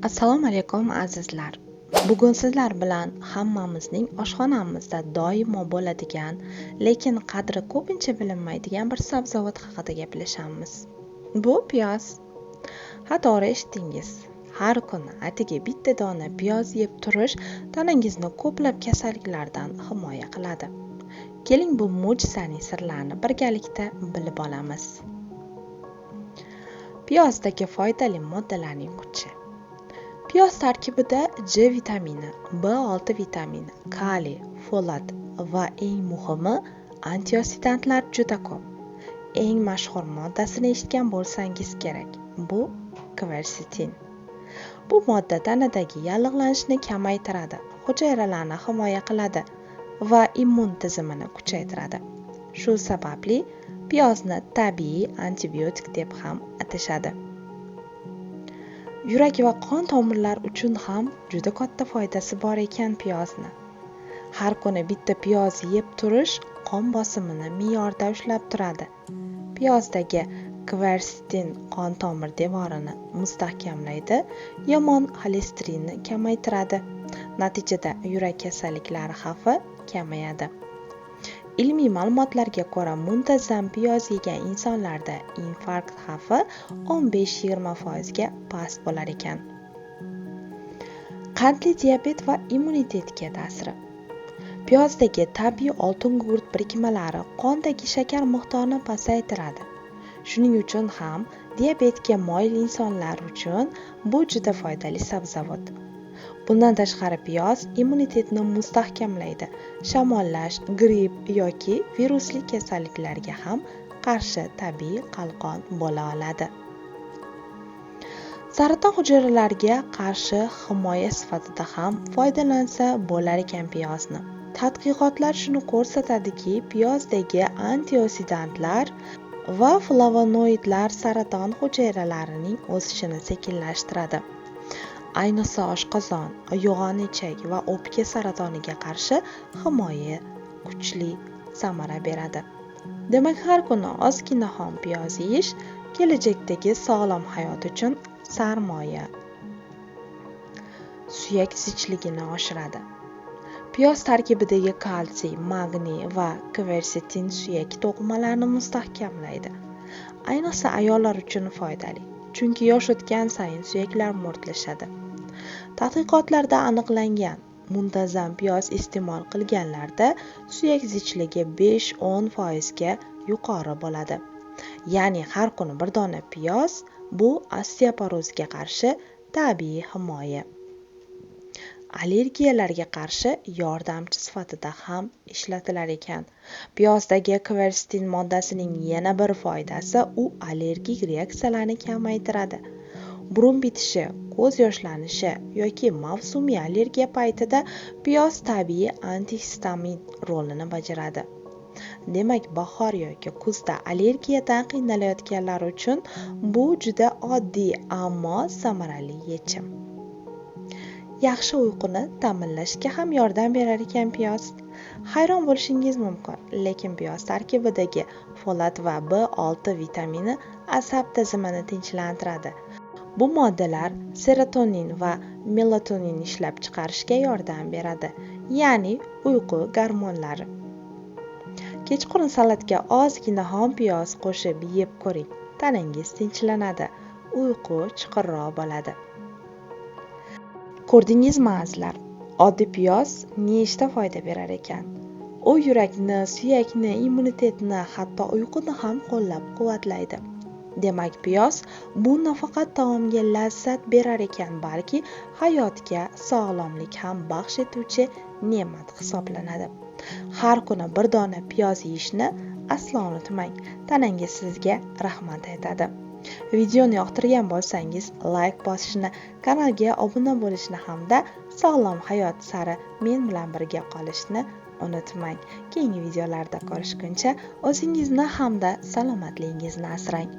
Assalomu alaykum azizlar. Bugun sizlar bilan hammamizning oshxonamizda doimo bo'ladigan, lekin qadri ko'pincha bilinmaydigan bir sabzavot haqida gaplashamiz. Bu piyoz. Ha, to'g'ri eshitdingiz. Har kuni atigi bitta dona piyoz yeb turish tanangizni ko'plab kasalliklardan himoya qiladi. Keling, bu mo'jizaning sirlarini birgalikda bilib olamiz. Piyozdagi foydali moddalarning kuchi. Piyoz tarkibida C vitamini, B6 vitamini, kaliy, folat va eng muhimi antioksidantlar juda ko'p. Eng mashhur moddasini eshitgan bo'lsangiz kerak. Bu kversetin. Bu modda tanadagi yallig'lanishni kamaytiradi, hujayralarni himoya qiladi va immun tizimini kuchaytiradi. Shu sababli piyozni tabiiy antibiotik deb ham atashadi. Yurak va qon tomirlar uchun ham juda katta foydasi bor ekan piyozni. Har kuni bitta piyoz yeb turish qon bosimini me'yorda ushlab turadi. Piyozdagi kversetin qon tomir devorini mustahkamlaydi, yomon xolesterinni kamaytiradi. Natijada yurak kasalliklari xavfi kamayadi. Ilmiy ma'lumotlarga ko'ra, muntazam piyoz yegan insonlarda infarkt xavfi 15-20% ga past bo'lar ekan. Qandli diabet va immunitetga ta'siri. Piyozdagi tabiiy oltingugurt birikmalari qondagi shakar miqdorini pasaytiradi. Shuning uchun ham diabetga moyil insonlar uchun bu juda foydali sabzavot. Bundan tashqari piyoz immunitetni mustahkamlaydi. Shamollash, gripp yoki virusli kasalliklarga ham qarshi tabiiy qalqon bo'la oladi. Saraton hujayralariga qarshi himoya sifatida ham foydalansa bo'lar ekan piyozni. Tadqiqotlar shuni ko'rsatadiki, piyozdagi antioksidantlar va flavonoidlar saraton hujayralarining o'sishini sekinlashtiradi. Ayniqsa oshqozon, yo'g'on ichak va o'pka saratoniga qarshi himoya kuchli samara beradi. Demak, har kuni ozgina xom piyoz yeyish kelajakdagi sog'lom hayot uchun sarmoya. Suyak zichligini oshiradi. Piyoz tarkibidagi kalsiy, magniy va kversetin suyak to'qimalarini mustahkamlaydi. Ayniqsa ayollar uchun foydali, chunki yosh o'tgan sayin suyaklar mo'rtlashadi. Tadqiqotlarda aniqlangan, muntazam piyoz iste'mol qilganlarda suyak zichligi 5-10% ga yuqori bo'ladi. Ya'ni har kuni bir dona piyoz bu osteoporozga qarshi tabiiy himoya. Allergiyalarga qarshi yordamchi sifatida ham ishlatilar ekan. Piyozdagi kversetin moddasining yana bir foydasi u allergik reaksiyalarni kamaytiradi. Burun bitishi, ko'z yoshlanishi yoki mavsumiy allergiya paytida piyoz tabiiy antihistamin rolini bajaradi. Demak, bahor yoki kuzda allergiyadan qiynalayotganlar uchun bu juda oddiy, ammo samarali yechim. Yaxshi uyquni ta'minlashga ham yordam berar ekan piyoz. Hayron bo'lishingiz mumkin, lekin piyoz tarkibidagi folat va B6 vitamini asab tizimini tinchlantiradi. Bu moddalar serotonin va melatonin ishlab chiqarishga yordam beradi, ya'ni uyqu gormonlari. Kechqurun salatga ozgina xom piyoz qo'shib yeb ko'ring. Tanangiz tinchlanadi, uyqu chuqurroq bo'ladi. Ko'rdingizmi azizlar? Oddiy piyoz nechta foyda berar ekan? U yurakni, suyakni, immunitetni, hatto uyquni ham qo'llab-quvvatlaydi. Demak, piyoz bu nafaqat taomga lazzat berar ekan, balki hayotga sog'lomlik ham baxsh etuvchi ne'mat hisoblanadi. Har kuni bir dona piyoz yeyishni aslo unutmang. Tanangiz sizga rahmat aytadi. Videoni yoqtirgan bo'lsangiz, like bosishni, kanalga obuna bo'lishni hamda sog'lom hayot sari men bilan birga qolishni unutmang. Keyingi videolarda ko'rishguncha o'zingizni hamda salomatligingizni asrang.